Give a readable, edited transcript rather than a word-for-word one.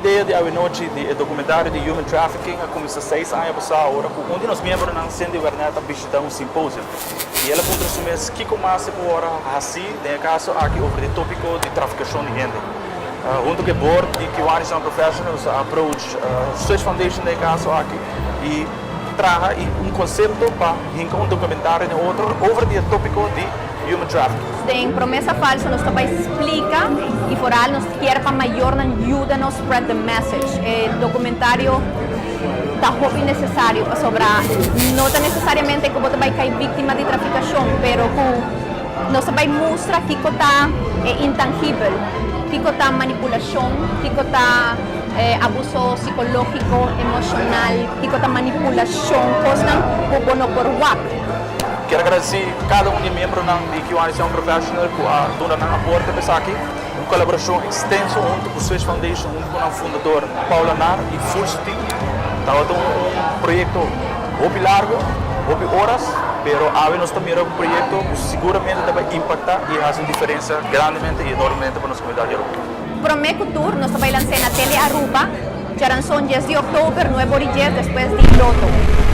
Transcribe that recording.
Idea di anochi di e documentario di human trafficking a cuminsa 6 aña pasa, ora cu un di nos miembronan, Cindy Wernet, a bishita un simposium. Y el a puntra su mes kico mas por haci, den e caso aki, over e topico di traficacion di hende. Hunto cu e board di Kiwanis Young Professionals approach Switch Foundation den e caso aki y traha un concepto pa un documentario den otro over e topico di human trafficking. Den Promesa Falso nos tambe ta splica y vooral nos kier pa mayornan yuda nos spread the message. E documentario ta hopi necesario pasobra no ta necesariamente cu bo ta bay cay victima di traficacion, pero cu nos tambe ta mustra kico ta intangibel, kico ta manipulacion, kico ta abuso psicologico, emocional, kico ta manipulacion, cosnan cu bo no por wak. Kier gradici cada un di e miembronan di Kiwanis Young Professional cu a duna nan aporte pa esaki. Un colaboracion extenso hunto cu Switch Foundation, hunto cu e fundador Paula Nar y full team. Tabata un proyecto hopi largo, hopi ora, pero awe nos tambe un proyecto cu siguramente ta bay impacta y haci un diferencia grandemente y enormemente pa nos comunidad di Aruba. Prome cu tur, nos ta bay lansa na Tele Aruba, diaranson 10 di october, 9 or 10 despues di Lotto.